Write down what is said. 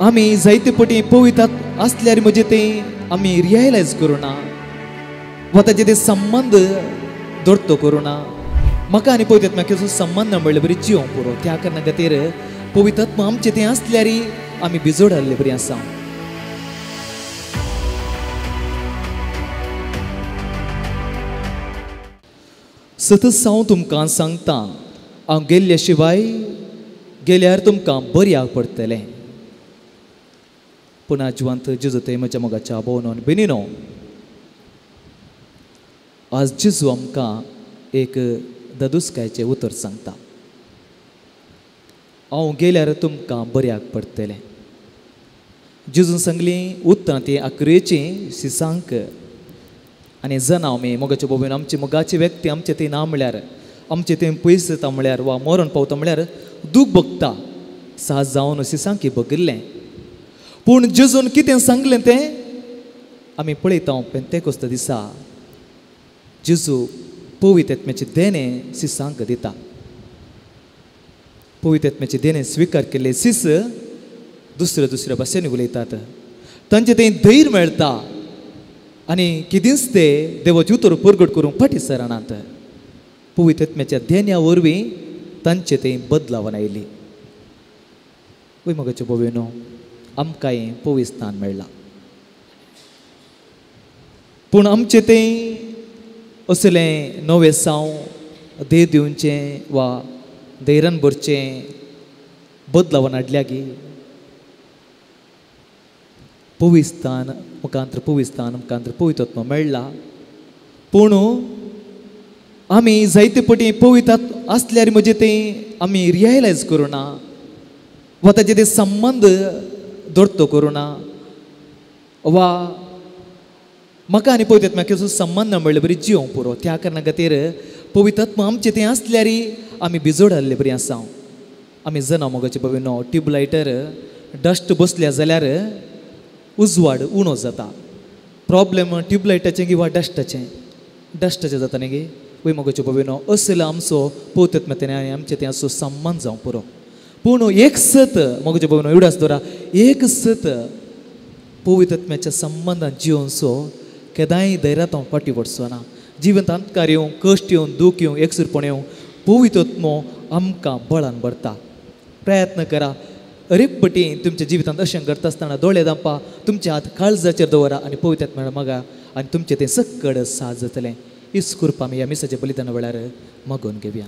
आमी जायते पटी पवित्र आसल्यार म्हजे तें आमी रियलायज करूं ना वा ताजे ते संबंद दवरतो करूं ना. म्हाका आनी पवित्र आत्म्याचो संबंद म्हणल्यार बरी जिवंक पुरो. त्या कारणा खातीर पवित्र आत्मा आमचे तें आसल्यार आमी बिजोड जाल्ले बरी आसा. सतत हांव तुमकां सांगता, हांव गेल्ल्या शिवाय गेल्यार तुमकां बऱ्याक पडटलें. पूण जिवंत जेजू थंय म्हज्या मोगाच्या भोवनो आनी भयणीनो, आज जेजू आमकां एक ददुसकायचें उतर सांगता, हांव गेल्यार तुमकां बऱ्याक पडटलें. जेजून सांगलीं उतरां ती आकरेचीं सिसांक आनी जनां आमी मोगाचे भोवन आमची मोगाची व्यक्ती आमचे थंय ना म्हळ्यार आमचे थंय पयस जाता म्हळ्यार वा मरण पावता म्हळ्यार दूख भोगता साज जावन सिसांकी भोगिल्लें. पूण जेजून कितें सांगलें तें आमी पळयता. पेंतेकोस्त दिसा जेजू पवित्र आत्म्याचें देणें सिसांक दिता. पवित्र आत्म्याचें देणें स्विकार केल्ले सीस दुसऱ्या दुसऱ्या भाशेन उलयतात, तांचें थंय धैर्य मेळटा आनी कितेंच ते देवाचें उतर परगट करूंक फाटीं सरनात. पवित्र आत्म्याच्या देण्या वरवीं तांचे थंय बदलावन आयली. वय मोगाचे भोवेनो, आमकांय पवित्र स्थान मेळ्ळां, पूण आमचें थंय असलें नवें साव धैर्य दिवचें वा धैर्यान भरचें बदलावन हाडल्या गी? पवित्र मुखांतर पवित्र मुखांतर पवित्र आत्मा मेळ्ळा, पूण आमी जायते पटी पवित्र आसल्यार म्हजे तें आमी रियलायज करूं ना वा ताजे ते संबंद दवरतो करूं ना वा म्हाका आनी पवित्र आत्म्याचो संबंद म्हणल्यार बरी जिवंक पुरो. त्या कारणा खातीर पवित्र आत्मा आमचे थंय आसल्यार आमी बिजोड जाल्ले बरी आसा. आमी जनां मोगाचे भयणीनो, ट्युबलायटर डस्ट बसल्या जाल्यार उजवाड उणो जाता. प्रॉब्लेम ट्युबलायटाचें किंवा डस्टाचें, डस्टाचें जाता न्ही गे. वय मोगाचे भयणीनो, असलो आमचो पवित्र आत्म्या आनी आमचे थंय असो संबंद जावंक पुरो. पूण एक सत मोगाचे भयणीनो, एवढाच दवरा, एक सत पवित्र आत्म्याच्या संबंदान जिवनसो केदांय धैर्यांत हांव फाटीं पडचो ना. जिवंत अंधकार येवं, कश्ट येवं, दूख येवं, एकसुरपण येवं, पवित्र आत्मो आमकां बळान भरता. प्रयत्न करा अरेक पटी तुमच्या जिवितांत अशें करता आसतना दोळे दामपा, तुमचे हात काळजाचेर दवरा आनी पवित्र आत्म्या मागा आनी तुमचें तें सक्कड साज जातलें. हीच कृपा आमी ह्या मिसाच्या बलिदाना वेळार मागून घेवया.